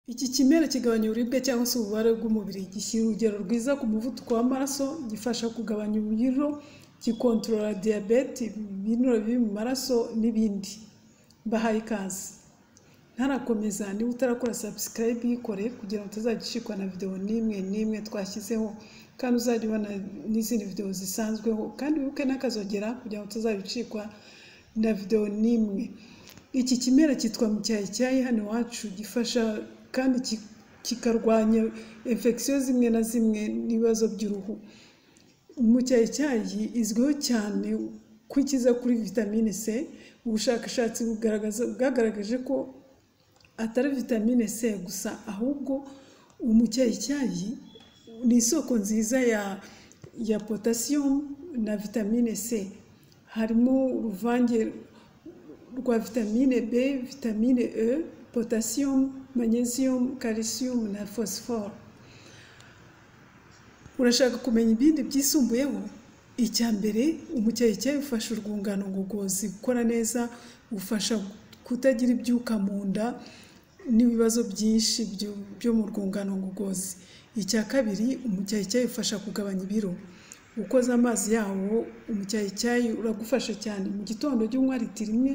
Iki kimera kigabanya uburibwe cyangwa se ububabare bw'umubiri, gishyira urugero rwiza ku muvuduko w'amaraso, gifasha kugabanya ibiro, gikontorora diyabete, ibinure bibi mu maraso n'ibindi. Mbahaye ikaze. Ntarakomeza, niba utarakora subscribe yikore kugira ngo utazajya ucikwa na videwo n'imwe n'imwe twashyizeho, kandi uzajya ubona n'izindi videwo zisanzweho, kandi wibuke n'akazogera kugira ngo utazajya ucikwa na videwo n'imwe. Iki kimera cyitwa mucyayicyayi hano iwacu, gifasha kandi kikarwanya infection zimwe na zimwe n'ibibazo by'uruhu. Mucyayicyayi izwiho cyane ko ikiza kuri vitamine C. Ubushakashatsi bwagaragaje ko atari vitamine C gusa, ahubwo umucyayicyayi ni isoko nziza ya potassium na vitamine C. Harimo uruvange rwa vitamine B, vitamine E, potassium, magnesium, calcium na phosphore. Urashaka kumenya ibindi byisumbuyeho? Icya mbere, umucyayicyayi ufasha urwungano ngogozi gukora neza, ufasha kutagira ibyuka mu nda n'ibibazo byinshi byo mu rwungano ngogozi. Icya kabiri, umucyayicyayi ufasha kugabanya ibiro. Ukoze amazi yawo, umucyayicyayi uragufasha cyane. Mu gitondo jya unywa litiro imwe,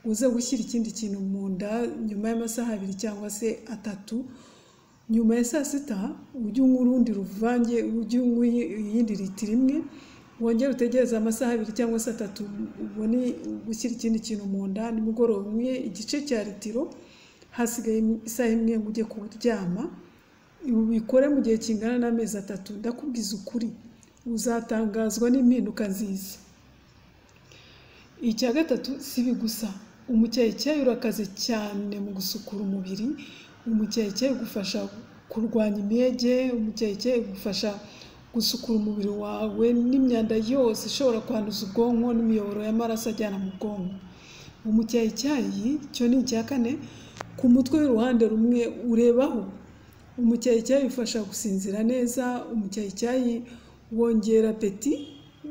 uze gushyira ikindi kintu mu nda nyuma y'amasaha 2 cyangwa se 3. Nyuma ya saa sita ujye unywa urundi ruvange, ujye unywa iyindi litiro imwe, wongere utegereze amasaha 2 cyangwa se 3 ubone gushyira ikindi kintu mu nda. Nimugoroba unywe igice cya litiro, hasigaye isaha imwe ngo ujye kuryama. Ubikore mu gihe kingana n'amezi 3, ndakubwiza ukuri uzatangazwa n'impinduka nziza. Icya gatatu, si ibi gusa, umucyayicyayi urakaze cyane mu gusukura umubiri. Umucyayicyayi ugufasha kurwanya imyege, umucyayicyayi ugufasha gusukura umubiri wawe n'imyanda yose ishobora kwanduza ubwonko n'imiyoboro y'amaraso ajyana mu bwonko. Umucyayicyayi cyo ni icya kane, ku mutwe w'uruhande rumwe urebaho. Umucyayicyayi ufasha gusinzira neza, umucyayicyayi wongera apeti,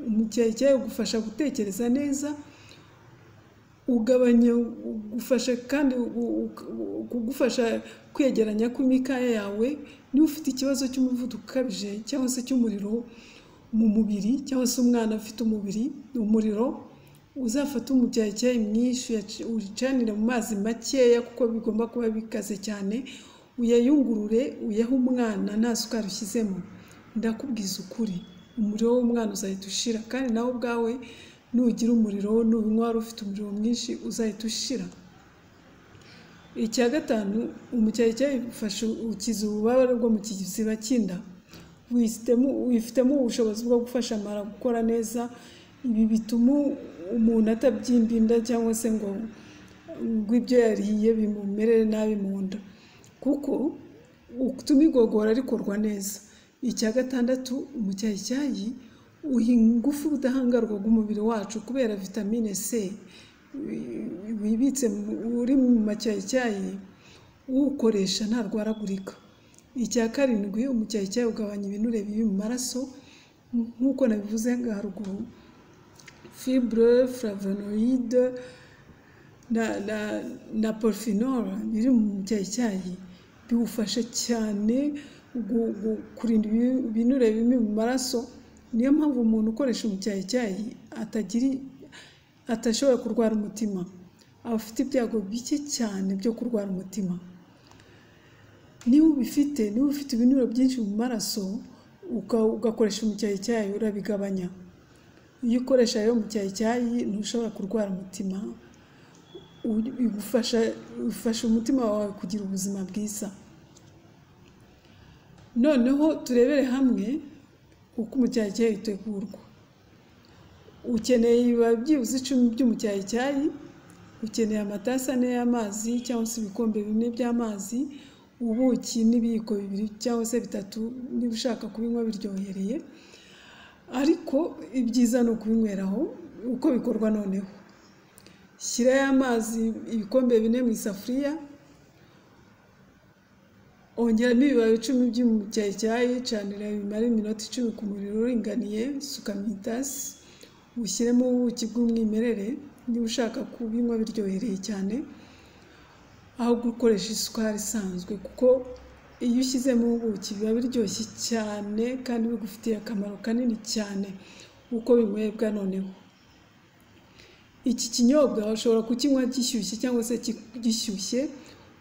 umucyayicyayi ugufasha gutekereza neza, ugabanya, ugufasha kandi kugufasha kwegeranya kw'imikaya yawe. Niba ufite ikibazo cy'umuvuduko ukabije cyangwa se cy'umuriro mu mubiri, cyangwa se umwana afite umuriro, uzafate umucyayicyayi mwinshi uyicanire mu mazi makeya, kuko bigomba kuba bikaze cyane, uyayungurure uyahe umwana nta sukari ushyizemo. Ndakubwiza ukuri, umuriro w'umwana uzahita ushira, kandi nawe ubwawe nugira umuriro, nubinywa wari ufite umuriro mwinshi, uzahita ushira. Icya gatanu, umucyayicyayi ufasha ukiza ububabare bwo mu kiziba cy'inda. Wifitemo ubushobozi bwo gufasha amara gukora neza. Ibi bituma umuntu atabyimba inda cyangwa se ngo ibyo yariye bimumerere nabi mu nda, kuko utuma igogora rikorwa neza. Icya gatandatu, umucyayicyayi uha ingufu ubudahangarwa bw'umubiri wacu kubera vitamine C wibitse uri mu macyayicyayi, uwukoresha ntarwaragurika. Icya karindwi, umucyayicyayi ugabanya ibinure bibi mu maraso, nk'uko nabivuze haruguru, fibre, flavonoide na polyphenol biri mu mucyayicyayi biwufasha cyane kurinda ibinure bibi mu maraso. Niyo mpamvu umuntu ukoresha umucyayicyayi atashobora kurwara umutima, aba afite ibyago bike cyane byo kurwara umutima. Niba ubifite, niba ufite ibinure byinshi mu maraso ugakoresha umucyayicyayi urabigabanya. Iyo ukoresha rero umucyayicyayi ntushobora kurwara umutima, ufasha umutima wawe kugira ubuzima bwiza. Noneho turebere hamwe uko umucyayicyayi utegurwa. Ukeneye ibibabi byibuze 10 by'umucyayicyayi, ukeneye amatasi 4 y'amazi cyangwa se ibikombe 4 by'amazi, ubuki n'ibiyiko 2 cyangwa se 3 niba ushaka kubinywa biryohereye, ariko ibyiza ni ukubinyweraho. Uko bikorwa noneho, shyira amazi ibikombe 4 mu isafuriya, ongeramo ibibabi 10 by'umucyayicyayi, canira bimare iminota 10 ku muriro uringaniye, suka mu itasi, ushyiremo ubuki bw'umwimerere niba ushaka kubinywa biryohereye cyane. aho gukoresha isukari isanzwe, kuko iyo ushyizemo ubuki biba biryoshye cyane kandi bigufitiye akamaro kanini cyane uko binywebwa. Noneho iki kinyobwa ushobora kukinywa gishyushye cyangwa se gishyushye,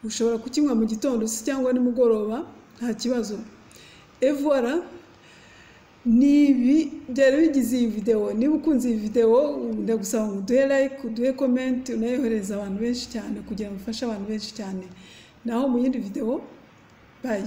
ushobora kukinywa mu gitondo se cyangwa nimugoroba, nta kibazo. Evora, ni ibi byari bigize iyi videwo. Niba ukunze iyi videwo, ndagusaba ngo uduhe like, uduhe comment, unayohereze abantu benshi cyane kugira ngo ufashe abantu benshi cyane. Naho mu yindi videwo, bye.